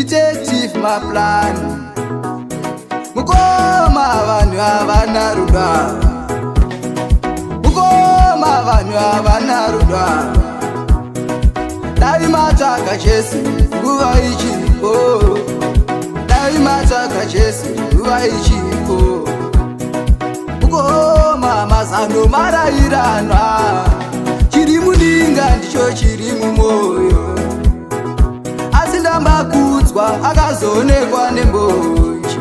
Detective Maplan. Mukoma, vanhu havana rudo ava. Mukoma, vanhu havana rudo ava. Dai matsvaga Jesu nguva ichipo. Dai matsvaga Jesu nguva ichipo. Mukoma, mazano marairanwa. Chiri muninga ndicho chiri mumwoyo. Asi ndambakudzwa akazoonekwa nembonji.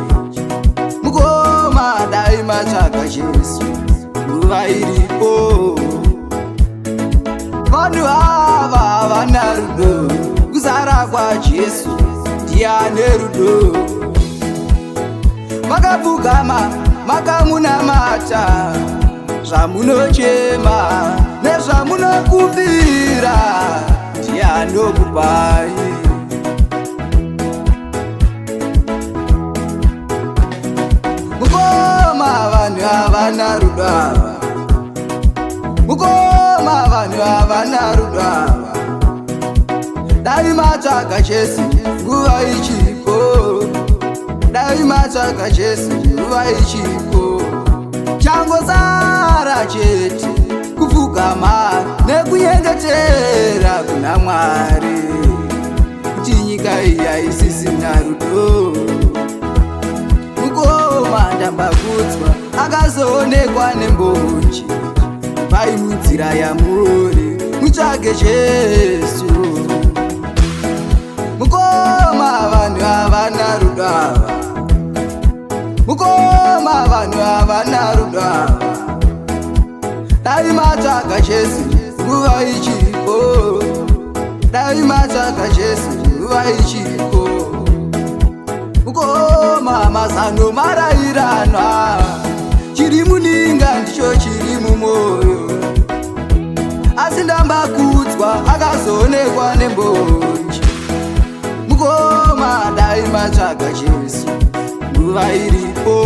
Mukoma, dai matsvaga Jesu nguva iripo. Vanhu ava havana rudo. Kuzara kwaJesu ndiane rudo. Makapfugama, makamunamata, zvamunochema nezvamunokumbira ndiye anokupai. Mukoma, vanhu havana rudo ava. Mukoma, vanhu havana rudo ava. Dai matsvaga Jesu nguva ichipo. Dai matsvaga Jesu nguva ichipo. Changosara chete kupfugama nekunyengetera kuna Mwari kuti nyika iyi haisisina rudo. Mukoma, ndambakudzwa akazoonekwa nembonji. Pai munzira yamuri, mutsvage Jesu. Mukoma, vanhu havana rudo ava. Mukoma, vanhu havana rudo ava. Dai matsvaga Jesu nguva ichipo. Dai matsvaga Jesu nguva ichipo. Mukoma, mazano marairanwa. Chiri muninga ndicho chiri mumwoyo. Asi ndambakudzwa akazoonekwa nembonji. Mukoma, dai matsvaga Jesu nguva iripo.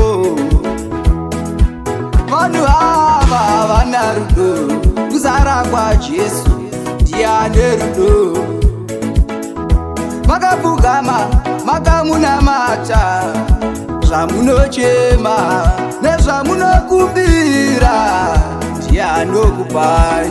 Vanhu ava havana rudo. Kuzara kwaJesu ndiane rudo. Makapfugama, makamunamata, zvamunochema nezvamunokumbira ndiye anokupai.